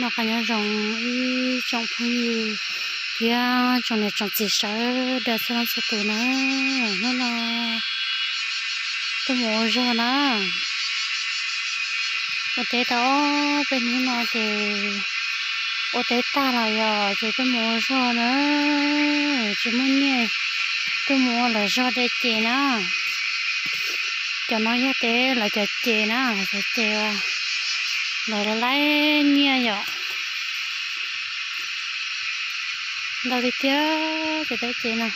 Noj qab nyob zoo ib tsoom phooj ywg thiab tsoom niam tsoom txiv sawv daws txhua leej txhua tus na. Hnub no tuaj mus ua zog na. Ua teb tau ob peb hnub no ces ua teb tag los yog ces tuaj mus ua zog na. Tsis muaj nyiaj tuaj mus ua lawv zog de ces na. Cov no yog teb lawv cov ces na, cov ces lawv laib nyiaj yom. Ntau tiag tiag cov teb ces no.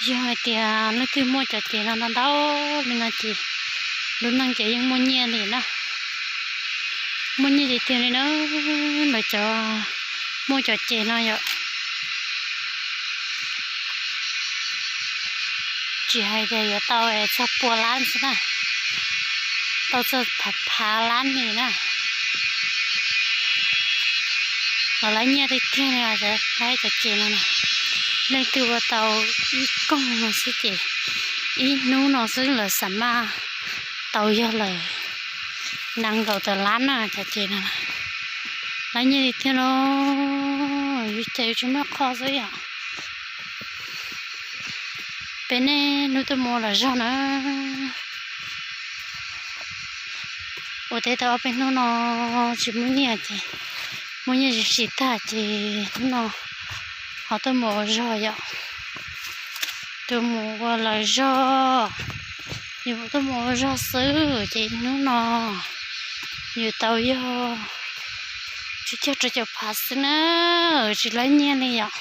Yog hais tias leej twg muaj cov ces no ntau ntau li no ces lub neej ces yeej muaj nyiaj li na. Muaj nyiaj tiag tiag li na, lawv cov muaj cov ces no yom. Tsis hais tias yuav tau txog pua lab xwb na, tau txog phav phav lab li na. Los laib nyiaj tiag tiag li os, laib cov ces no na. Leej twg ua tau ib koog no xwb ces ib hnub no xwb lawv xam maj tau yog lawm nees nkaum tawm lab na cov ces no. Laib nyiaj tiag tiag los yus ces yus tsis muaj qho xwb yom. Peb niaj hnub tuaj mus ua lawv zog na. Ua teb tau ob peb hnub no tsis muaj nyiaj ces muaj nyiaj tsis tag ces hnub no ho tuaj mus ua zog yom. Tuaj mus ua lawv zog, yus tuaj mus ua zog xwb ces hnub no yus tau yog tsib caug rau caum phav xwb na, tsis laib nyiaj li yom.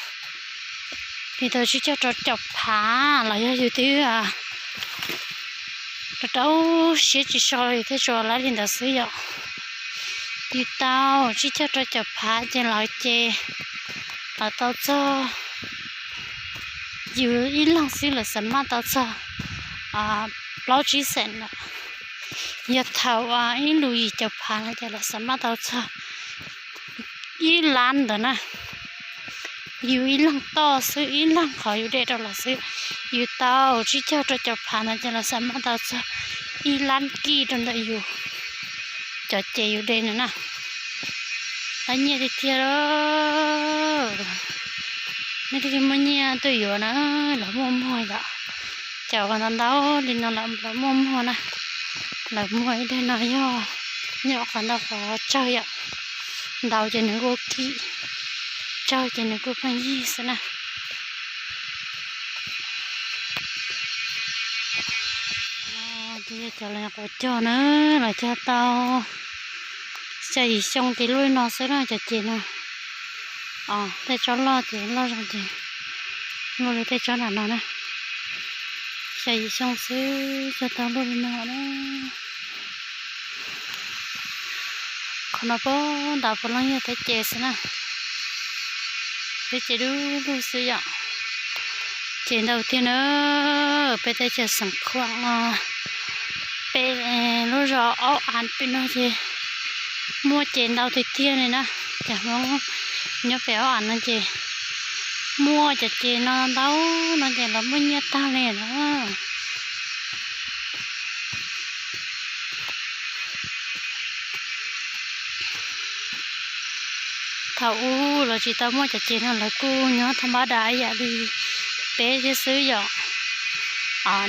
Yus tau tsib caug rau caum phav los yog yus twb rau rau siab tsis so yus thiaj tsuas laib li ntawd xwb yom. Yus tau tsib caug rau caum phav ces lawv ces lawv tau txog, yus ib leeg xwb lawv xam maj tau txog plaub tsib xees lawm. Yog thaum ib lub yim caum phav no ces lawv xam maj tau txog ib lab ntawd na. Yus ib leeg toj xwb, ib leeg qhov yus de rau lawv xwb, yus tau tsib caug rau caum phav no ces lawv xam maj tau txog ib lab kij rau ntawm yus cov ces yus de no na. Laib nyiaj tiag tiag. Nej leej twg muaj nyiaj tuaj yuav na, lawv muaj muag yom. Cov uas ntau ntau li no lawv muaj muag na. Lawv muag ib daim no yog nyob qhov ntau qhov tsawg yom. Ntau ces nws kuj kim, tsawg ces nws kuj pheej yig xwb na. Ces yog cov los quav cog na, los cog tau xya yim xyoo ces luaj li no xwb na cov ces no. Tej tsob loj ces loj zoo ces luaj li tej tsob nram no na. Xya yim xyoo xwb cog tau luaj li no na. Qhov no puag nrad puav leej yog teb ces xwb na. Teb ces dub lug xwb yom. Ces ntau tiag na, peb teb chaws Xeev Khuam no, peb lub zos Aub Av pem no ces muaj ces ntau tiag tiag li na. Cov Hmoob nyob pem Aub Av no ces muaj cov ces no ntau no ces lawv muaj nyiaj tag li na. Thaum ub lawv tsis tau muaj cov ces no lawv kuj nyob thaj npab dam ib yam li peb thiab xwb yom.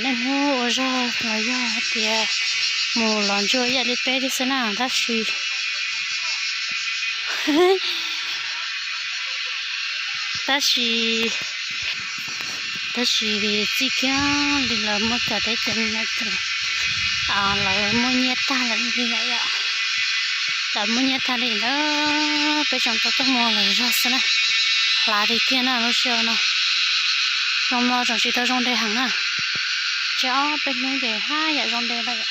Niaj hnub ua zog los yog hais tias mus los ntsuag ib yam li peb thiab xwb na, tab sis tab sis tab sis txij kiag li lawv muaj cov teb ces no ces lawv muaj nyiaj tag lawm li lawm yom. Lawv muaj nyiaj tag li ntawd peb tseem tau tuaj mus lawv zog xwb na. Hlav tiag tiag na lub sij hawm no. Zoo no tseem tsis tau zoo de heev na. Tsib ob peb hnub ces haj yam zoo de lawm.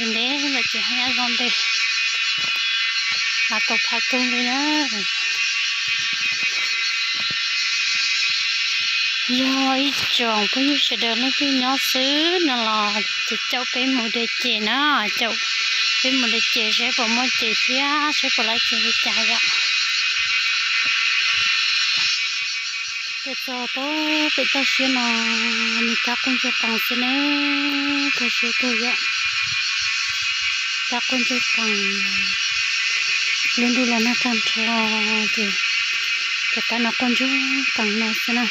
Ntev ntev lawm ces haj yam zoo de. Hlav tau phav kawg li na. Yog ib tsoom phooj ywg sawv daws leej twg nyob xwb no los ces caum peb mus de ces na, caum peb mus de ces seb puas muaj ces thiab seb puas laib ces li cas yom. Tuaj txog pem toj siab no, nws cab qaub ntsug qees xwb na, toj siab kawg yom. Cab qaub ntsug qees, lub ntuj los nag tag nrho ces cov kab no qaub ntsug qees no xwb na.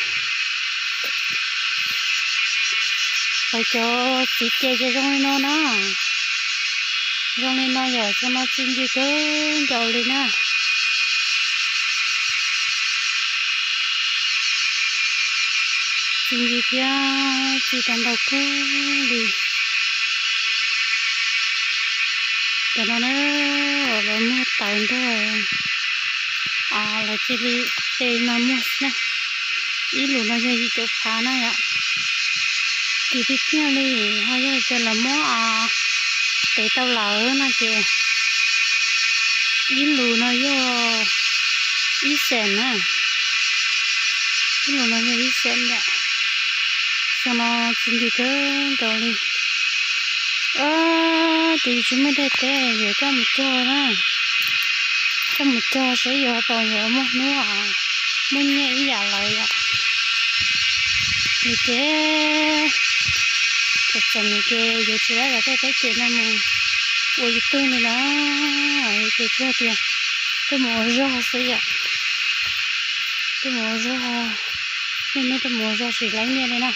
Lawv cov txiv ce ces zoo li no na, zoo li no yom, xyoo no txi ncw kawg nkaus li na. Txi ncw thiab txi tau ntau kawg li. Cov no na, lawv muag tawv nrog, lawv cia li te no muag xwb na. Ib lus no yog yim caum phav na yom. Kim tiag tiag li, ho yog tias lawv muab tev tau lawm no ces ib lus no yog ib xees na. Ib lus no yog ib xees yom. Xyoo no txi ncw kawg nkaus li. Ces tsis muaj daim teb, yuav coj mus cog na. Coj mus cog saib yuav tau, yuav muaj hnub muaj nyiaj ib yam lawv yom. Nws ces txom txom nyem ces yuav tsis laib los tej teb ces no mus ua ib tug li na. Ces tsuas tias tuaj mus ua zog xwb yom. Tuaj mus ua zog, niaj hnub tuaj mus ua zog tsis laib nyiaj li na.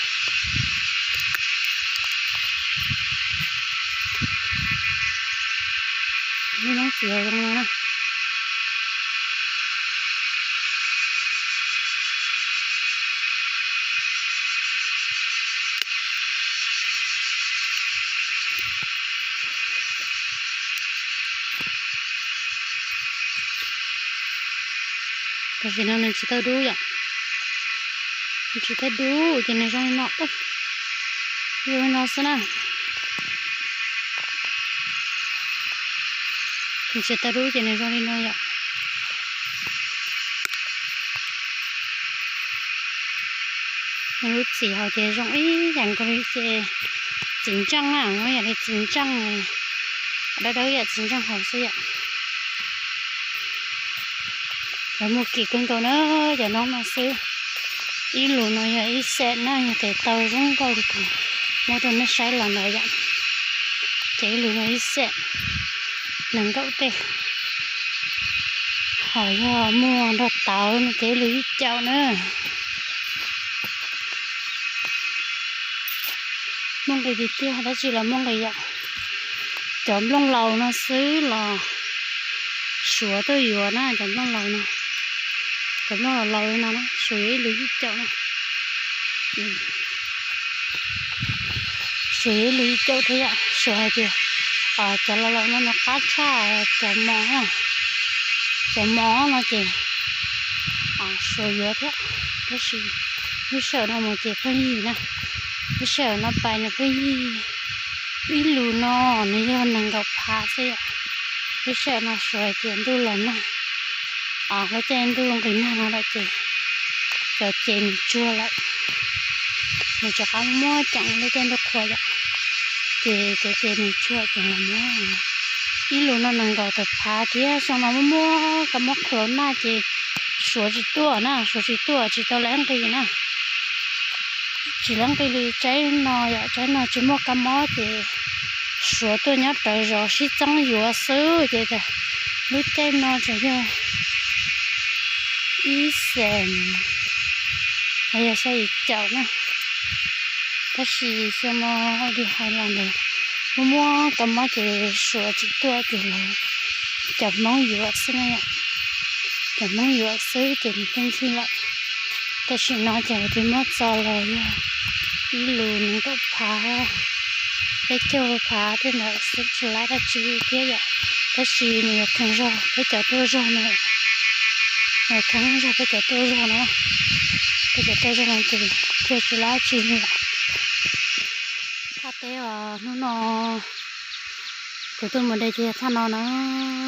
Lub noob txiv zoo no na. Tam sim no nws tsis tau dub yom. Nws tsis tau dub ces nws zoo li no, zoo li no xwb na. Nws tsis tau dub ces nws zoo li no yom. Nws lub txim hauv ces zoo ib yam nkaus li ces txiv ntseej na, ib yam li txiv ntseej, dawb dawb yam txiv ntseej hauv xwb yom. Lawv muag kim kawg nkaus na, cov noob no xwb. Ib lus no yog ib xees na, yog tes taw zoo nkauj li kuv muab rau nej saib los ntawd yom. Ces ib lus no ib xees, nees nkaum tej. Ho yog muag nrog tawv no ces ib lus ib caum na. Muaj nqis tiag tiag, tab sis los muaj nqis yom. Cov nplooj laus no xwb los suav tuaj yuav na, cov nplooj laus no. Cov nplooj laus laus li no na, suav yuav ib lus ib caum na. Suav yuav ib lus ib caum thiab yom, suav hais tias cov laus laus no nws qab tshaj cov mos, cov mos no ces suav yuav thiab. Tab sis lub sij hawm no mus ces pheej yig na, lub sij hawm no pais nws pheej yig. Ib lus no nws yog nees nkaum phav xwb yom. Lub sij hawm no suav hais tias ntuj los nag, lub caij ntuj nqis nag no lawm ces cov ces nws tsuag lawm. Nws rov qab muab ceem lub caij ntuj qhua yom, ces cov ces nws tsuag ces los muab. Ib lus no nees nkaum tawm phav thiab, xyoo no muaj muaj kab mob qhuav nag ces suav tsis tuaj na, suav tsis tuaj tsis tau lawv nqis na. Tsis lawv nqis li tsaib no yom, tsaib no tsis muaj kab mob ces suav tuaj nyob rawv zos sib txeeb yuav xwb ces lub caij no tseem yog ib xees, yog xya yim caum na. Tab sis xyoo no ua li hais los ntawd, muaj muaj kab mob ces suav tsis tuaj ces lawv cov Hmoob yuav xwb na yom. Cov Hmoob yuav xwb ces nws pheej yig lawm. Tam sim no ces lawv twb muab txo los yog ib lus nees nkaum phav, peb caug phav tej ntawd xwb tsis lab dab tsi thiab yom. Tab sis nws yuav kheev zog peb cov tuaj zog no, yuav kheev zog peb cov tuaj zog no, peb cov tuaj zog no ces thiaj tsis lab tsi li lawm. Thaj teb os, hnub no kuv tuaj mus de ces thaj no na,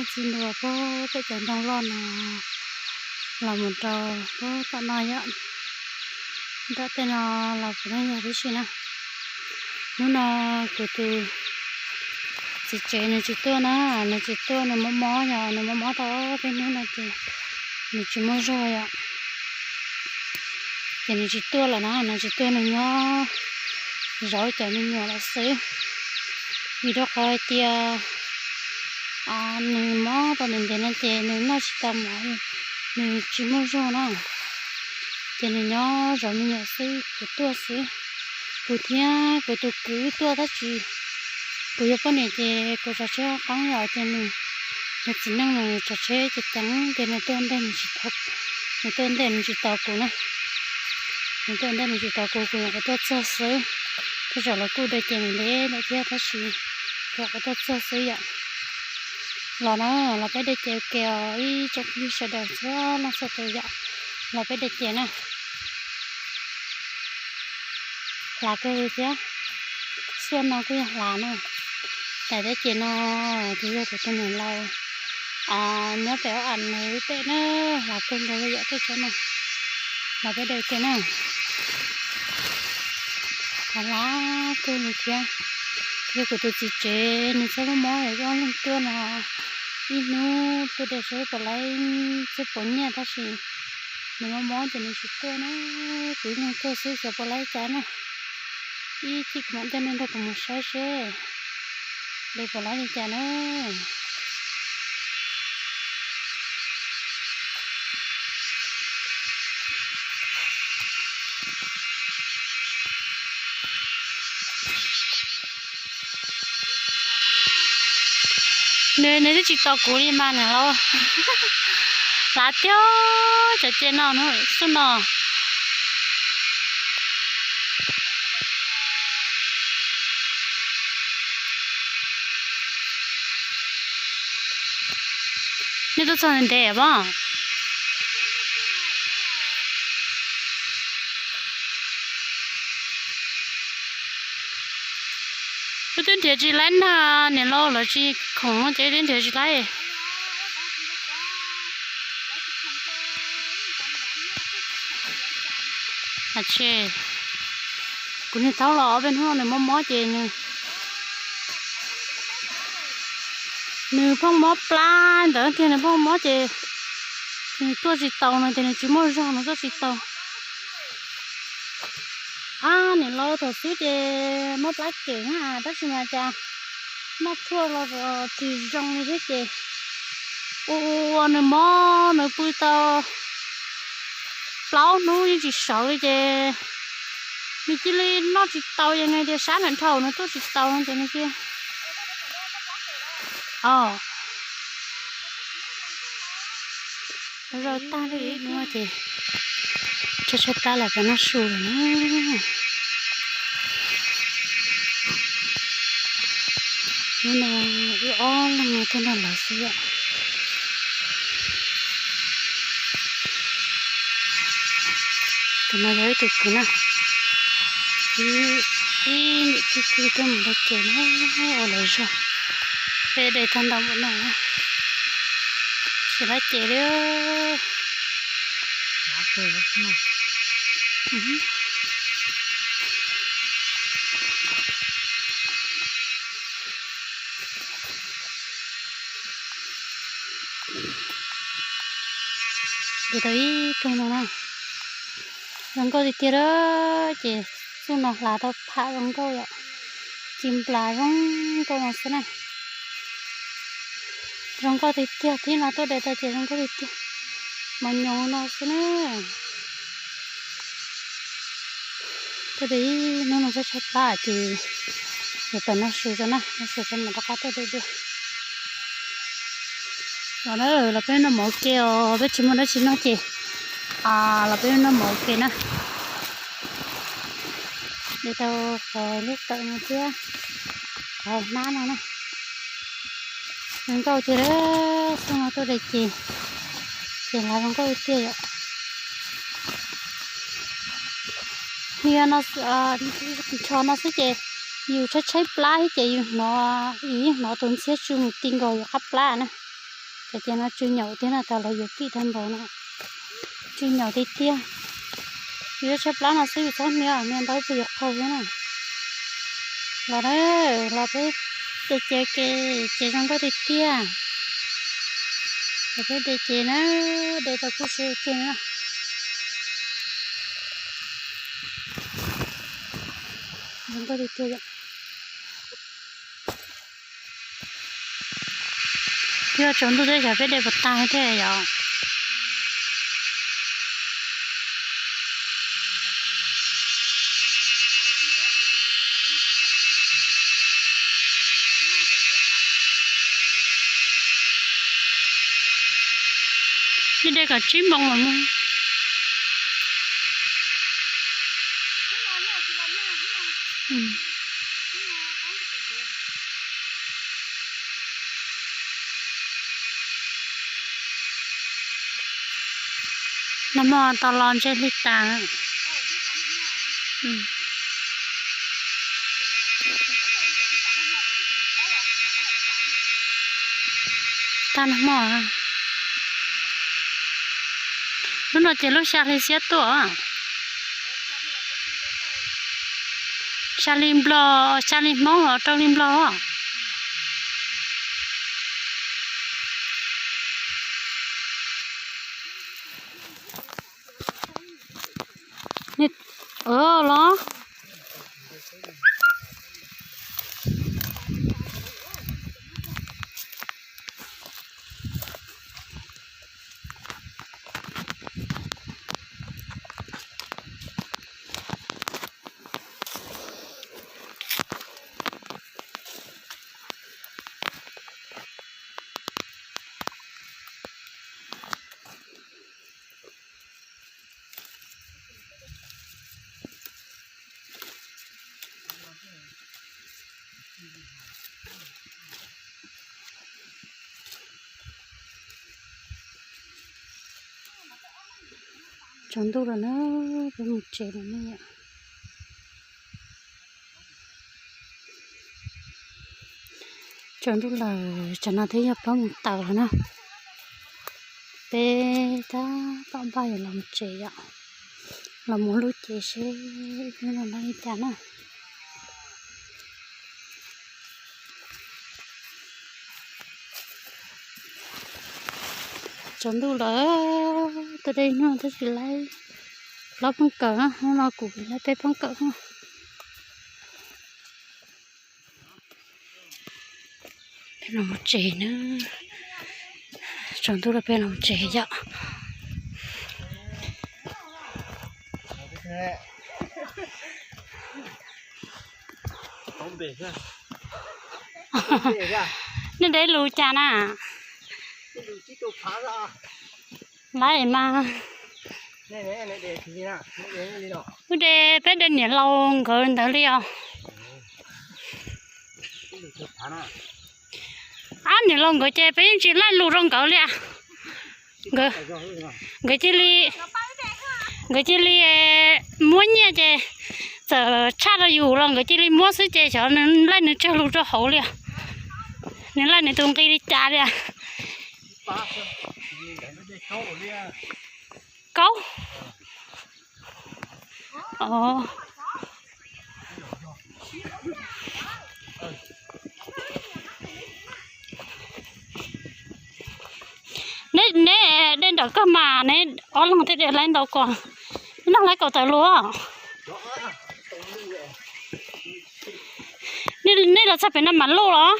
txij ntua pem cov ntoo loj no los mus rau pem tom no yom. Nram tej no los puav leej yog tib si na. Hnub no kuv tus txiv tsev nws tsis tuaj na, nws tsis tuaj, nws mob mob yom, nws mob mob tau ob peb hnub no ces nws tsis muaj zog yom. Ces nws tsis tuaj lawm na, nws tsis tuaj, nws nyob zov cov me nyuam lawm xwb. Vim rau qhov hais tias nws mob tau ntev ntev no ces nws noj tsis tau mov, nws tsis muaj zog na. Ces nws nyob zov me nyuam xwb, kuv tuaj xwb. Kuv thiab kuv tus kwv tuaj tab sis kuv yog poj niam ces kuv tsav tsheb qoob yom, ces nws, nws txiv neej nws tsav tsheb ces ceev ces nws tuaj ntej nws tsis tau, nws tuaj ntej nws tsis tau kuv na. Nws tuaj ntej nws tsis tau kuv, kuv nyuam qhuav tuaj txog xwb. Tej zaum lawv kuj de ces nws ntev lawm thiab tab sis kuv nyuam qhuav tuaj txog xwb yom. Los na, los peb de ces ua ke os ib tsoom phooj ywg sawv daws txhua leej txhua tus yom. Los peb de ces na. Hlav kawg li thiab. Xuaj no kuj yog hlav na. Daim teb ces no ces yog kuv tus niam laus nyob pem ub am nws ib pem na, hlav kawg nkaus li yom tej tsob no. Los peb de ces na. Hlav hlav kawg li thiab. Yog kuv tus txiv tsev nws txhob mob mob, ob leeg tuaj no ib hnub tuaj de saib puas laib txhiab puas nyiaj tab sis nws mob mob ces nws tsis tuaj na. Kuv ib leeg tuaj xwb xyov puas laib cas na. Ib chim kuv mam coj nej nrog kuv mus saib seb de puas laib li cas na. Nws, nws twb tsis tos kuv li mas niam laus. Hlav tiag, cov ce no xwb no. Nej tuaj txog ntev ntev pob? Wb twb nrhiav tsis laib na, niam laus lawv tsis khoom ces wb twb nrhiav tsis laib. Kuv niag thaub los ob peb hnub no nws mob mob ces nws, nws phooj mob plab ntawd tiag, nws phooj mob ces nws tuaj tsis taus no ces nws tsis muaj zog nws tuaj tsis taus. Ab, niam laus thaum xub ces mob plab kem na tab sis mas cas noj tshuaj los tsis zoo li thiab ces ua ua nws mob nws pw tau plaub hnub yeej tsis sawv li ces nws cia li noj tsis taus, yog nws tias sab nws dhau nws tuaj tsis taus no ces nws cia. Os, zau tag li ib hnub ces tshaib tshaib plab los pem noj su lawm na. Hnub no wb ob leeg no tuaj nrog lawv xwb yom. Tus no yog ib tug kwv na, ib, ib niam tij kwv tuaj mus de ces na, ua lawv zog. Peb de tag ntau npaum no, tsis lab ces li. De tau ib tug no na. Zoo nkauj tiag tiag lawm ces xub no hlav tau pham zoo nkauj yom. Ci nplas zoo nkauj no xwb na. Zoo nkauj tiag tiag, thib no tuaj de tau ces zoo nkauj tiag tiag. Mos nyoos no xwb na. Tuaj de ib hnub no tshaib tshaib plab ces yuav pem noj su tso na, noj su tso mam rov qab tuaj de dua. Los na, los peb noj mov ua ke os, peb tsis muaj dab tsi noj ces los peb noj mov ua ke na. De tau qhov lub tawm no thiab qhov hnab no na. Zoo nkauj tiag, xub no tuaj de ces, ces hlav zoo nkauj tiag yom. Hnia no, ncho no xwb ces yus tshaib tshaib plab thiab ces yus hnov, yus yeej hnov tus ntxhiab tsw mus ti nkaus yus qab plab na. Cov ces no tsw nyaum tiag no, tas los yuav kim tag npaum no. Tsw nyaum tiag tiag. Yus tshaib plab no xwb yus txhob hnia, hnia ntau ces yuav qaug thiab na. Los na, los peb de ces ua ke, ces zoo nkauj tiag tiag. Los peb de ces na, de tau kub siab tiag na. Npaj tiag tiag yom. Twb yuav tsaus ntuj thiab xyov peb de puas tag thiab yom. Nej de kom tsib moo los mus. Nag hmo tau los ntshe hli tas. Tag nag hmo. Lub no ces lub xya hli xiab tuaj. Xya hli Nplog, xya hli Hmoob los rau hli Nplog. Los. Tsaus ntuj lawm na, peb mus tsev lawm ne yom. Tsaus ntuj lawm, tsam no twb yog plaub moos tawm lawm na. Peb tab tom npaj yuav los mus tsev yom, los mus lub cev seb ib hnub no noj li cas na. Tsaus ntuj lawm, tus dej nyuag tab sis laib plaub phooj kawm, hnub no kuv laib peb phooj kawm. Peb los mus tsev na, tsaus ntuj lawm peb los mus tsev yom. Nej de lus cas na? Laib mas. Wb de, peb de niam laus nkawd ntawd li os. Ab, niam laus nkawd ces peb yeej tsis laij lus rau nkawd li. Nkawd cia li, nkawd cia li muab nyiaj ces txawm tshaj rau yus los nkawd cia li muab xwb ces xyov nws laij nws tsawg lus rau hauv li. Nws laij nws tus nqi li cas li. Kaub. Neb, neb de nrawm kawg mas neb ob leeg thiaj de laib ntau kos. Ib leeg laib kaum tawm lus. Nej los txog pem no mam luj los?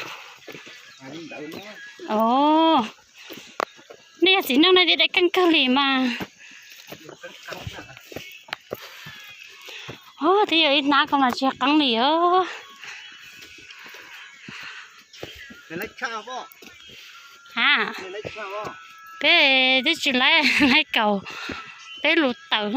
Nej yog txiv neej nej thiaj de keej kawg li mas. Twb yog ib hnab ko mas tsis qeeb li os. A, peb twb tsis laib, laib kaum peb lus tawm.